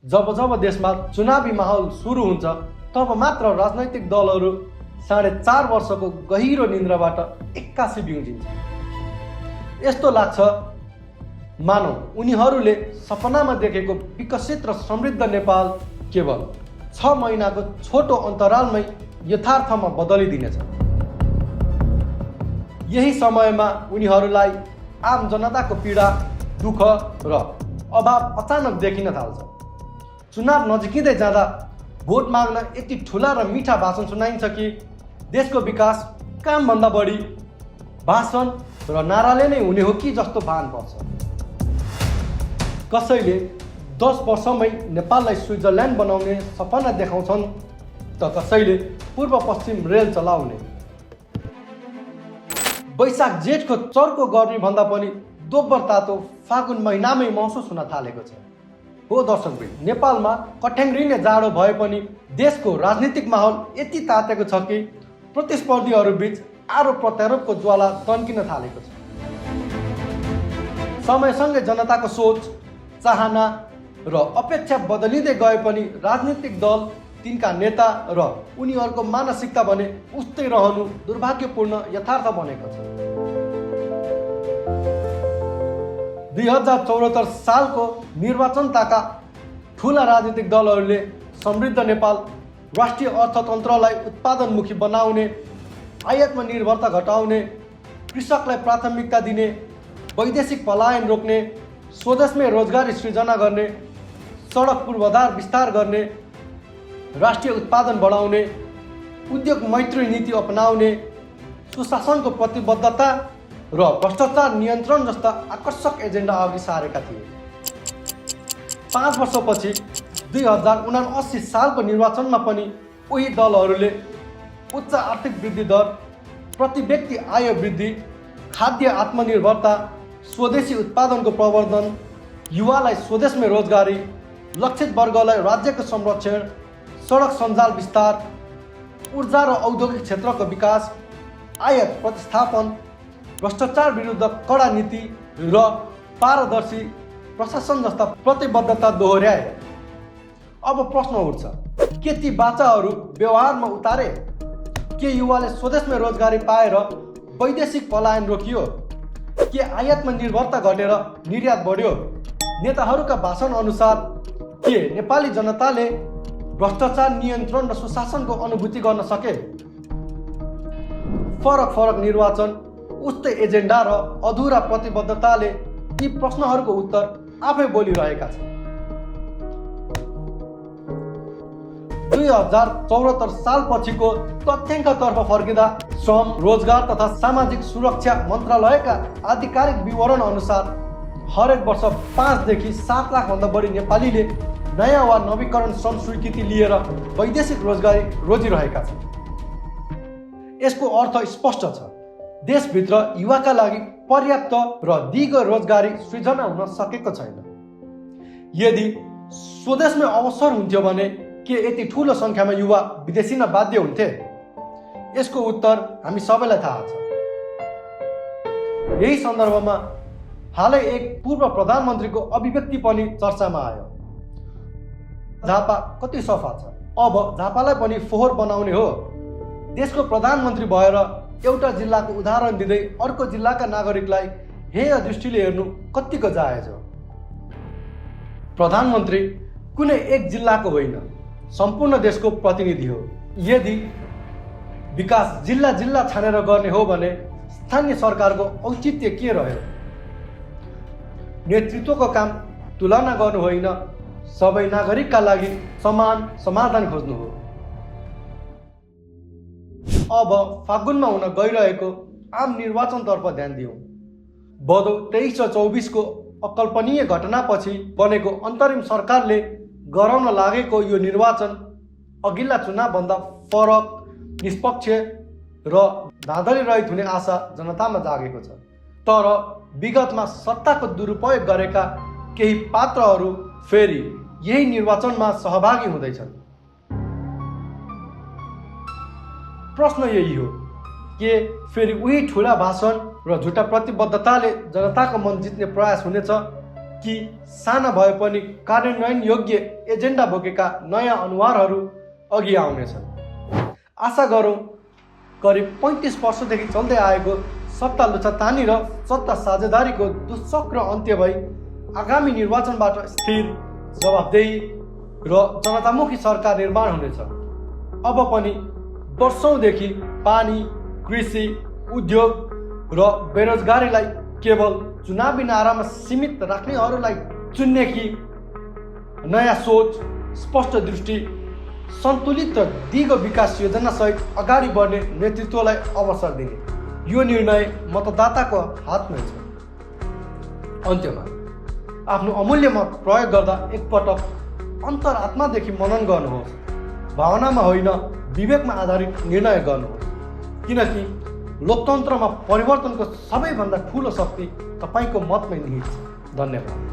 जब जब देशमा चुनावी माहौल सुरु हुन्छ तब मात्र राजनैतिक दलहरू 4.5 वर्षको गहिरो निन्द्राबाट एक्कासी बिउजिन्छ। यस्तो लाग्छ मानौ उनीहरूले सपनामा देखेको विकसित र समृद्ध नेपाल केवल 6 महिनाको छोटो अन्तरालमै यथार्थमा बदलिदिनेछ। यही समयमा उनीहरूलाई आम जनताको पीडा, दुःख र अभाव अचानक देखिन थाल्छ। चुनाव नजिकिँदै जाँदा भोट माग्न यति ठुला र मिठा भाषण सुनाइन्छ कि देशको विकास कामभन्दा बढी भाषण र नाराले नै हुने हो कि जस्तो भान पर्छ। कसैले 10 वर्षमै नेपाललाई स्विजरल्यान्ड बनाउने सपना देखाउँछन् त कसैले पूर्व पश्चिम रेल चलाउने। वैशाख जेठको चर्को गर्मी भन्दा पनि दोब्बर तातो फागुन महिनामै महसुस हुन थालेको छ। हो दर्शकवृन्द, नेपालमा कठ्याङ्ग्रिने जाडो भए पनि देशको राजनीतिक माहौल यति तातेको छ कि प्रतिस्पर्धीहरू बीच आरोप प्रत्यारोपको ज्वाला तन्किन थालेको छ। समयसँगै जनताको सोच, चाहना र अपेक्षा बदलिँदै गए पनि राजनीतिक दल, तिनका नेता र उनीहरूको मानसिकता भने उस्तै रहनु दुर्भाग्यपूर्ण यथार्थ बनेको छ। 2074 सालको निर्वाचनताका ठुला राजनीतिक दलहरूले समृद्ध नेपाल, राष्ट्रिय अर्थतन्त्रलाई उत्पादनमुखी बनाउने, आयातमा निर्भरता घटाउने, कृषकलाई प्राथमिकता दिने, वैदेशिक पलायन रोक्ने, स्वदेशमै रोजगारी सृजना गर्ने, सडक पूर्वाधार विस्तार गर्ने, राष्ट्रिय उत्पादन बढाउने, उद्योग मैत्री नीति अपनाउने, सुशासनको प्रतिबद्धता र भ्रष्टाचार नियन्त्रण जस्ता आकर्षक एजेन्डा अघि सारेका थिए। 5 वर्षपछि 2079 सालको निर्वाचनमा पनि उही दलहरूले उच्च आर्थिक वृद्धि दर, प्रति व्यक्ति आय वृद्धि, खाद्य आत्मनिर्भरता, स्वदेशी उत्पादनको प्रवर्धन, युवालाई स्वदेशमै रोजगारी, लक्षित वर्गलाई राज्यको संरक्षण, सडक सञ्जाल विस्तार, ऊर्जा र औद्योगिक क्षेत्रको विकास, आयात प्रतिस्थापन, भ्रष्टाचार विरुद्ध कडा नीति र पारदर्शी प्रशासन जस्ता प्रतिबद्धता दोहोर्याए। अब प्रश्न उठ्छ, के ती बाचाहरू व्यवहारमा उतारे? के युवाले स्वदेशमै रोजगारी पाएर वैदेशिक पलायन रोकियो? के आयातमा निर्भरता घटेर निर्यात बढ्यो? नेताहरूका भाषण अनुसार के नेपाली जनताले भ्रष्टाचार नियन्त्रण र सुशासनको अनुभूति गर्न सके? फरक निर्वाचन, उस्तै एजेन्डा र अधुरा प्रतिबद्धताले यी प्रश्नहरूको उत्तर आफै बोलिरहेका छन्। 2074 सालपछिको तथ्याङ्कतर्फ फर्किँदा श्रम, रोजगार तथा सामाजिक सुरक्षा मन्त्रालयका आधिकारिक विवरण अनुसार हरेक वर्ष 5 देखि 7 लाखभन्दा बढी नेपालीले नयाँ वा नवीकरण श्रम स्वीकृति लिएर वैदेशिक रोजगारी रोजिरहेका छन्। यसको अर्थ स्पष्ट छ, देशभित्र युवाका लागि पर्याप्त र दिगो रोजगारी सृजना हुन सकेको छैन। यदि स्वदेशमै अवसर हुन्थ्यो भने के यति ठुलो सङ्ख्यामा युवा विदेशिन बाध्य हुन्थे? यसको उत्तर हामी सबैलाई थाहा छ। यही सन्दर्भमा हालै एक पूर्व प्रधानमन्त्रीको अभिव्यक्ति पनि चर्चामा आयो। झापा कति सफा छ, अब झापालाई पनि फोहोर बनाउने हो। देशको प्रधानमन्त्री भएर एउटा जिल्लाको उदाहरण दिँदै अर्को जिल्लाका नागरिकलाई हेय दृष्टिले हेर्नु कतिको जायज हो? प्रधानमन्त्री कुनै एक जिल्लाको होइन, सम्पूर्ण देशको प्रतिनिधि हो। यदि विकास जिल्ला जिल्ला छानेर गर्ने हो भने स्थानीय सरकारको औचित्य के रह्यो? नेतृत्वको काम तुलना गर्नु होइन, सबै नागरिकका लागि समान समाधान खोज्नु हो। अब फागुनमा हुन गइरहेको आम निर्वाचनतर्फ ध्यान दिउँ। भदौ 23 र 24 को अकल्पनीय घटनापछि बनेको अन्तरिम सरकारले गराउन लागेको यो निर्वाचन अघिल्ला चुनावभन्दा फरक, निष्पक्ष र धाँधली रहित हुने आशा जनतामा जागेको छ। तर विगतमा सत्ताको दुरुपयोग गरेका केही पात्रहरू फेरि यही निर्वाचनमा सहभागी हुँदैछन्। प्रश्न यही हो, के फेरि उही ठुला भाषण र झुटा प्रतिबद्धताले जनताको मन जित्ने प्रयास हुनेछ कि साना भए पनि कार्यान्वयन योग्य एजेन्डा बोकेका नयाँ अनुहारहरू अघि आउनेछन्। आशा गरौँ करिब 35 वर्षदेखि चल्दै आएको सत्ता लुछातानी र सत्ता साझेदारीको दुष्चक्र अन्त्य भई आगामी निर्वाचनबाट स्थिर, जवाफदेही र जनतामुखी सरकार निर्माण हुनेछ। अब पनि वर्षौँदेखि पानी, कृषि, उद्योग र बेरोजगारीलाई केवल चुनावी नारामा सीमित राख्नेहरूलाई चुन्ने कि नयाँ सोच, स्पष्ट दृष्टि, सन्तुलित र दिगो विकास योजनासहित अगाडि बढ्ने नेतृत्वलाई अवसर दिने, यो निर्णय मतदाताको हातमै छ। अन्त्यमा आफ्नो अमूल्य मत प्रयोग गर्दा एकपटक अन्तरात्मादेखि मनन गर्नुहोस्, भावनामा होइन विवेकमा आधारित निर्णय गर्नुहोस्, किनकि लोकतन्त्रमा परिवर्तनको सबैभन्दा ठुलो शक्ति तपाईँको मतमै निहित छ। धन्यवाद।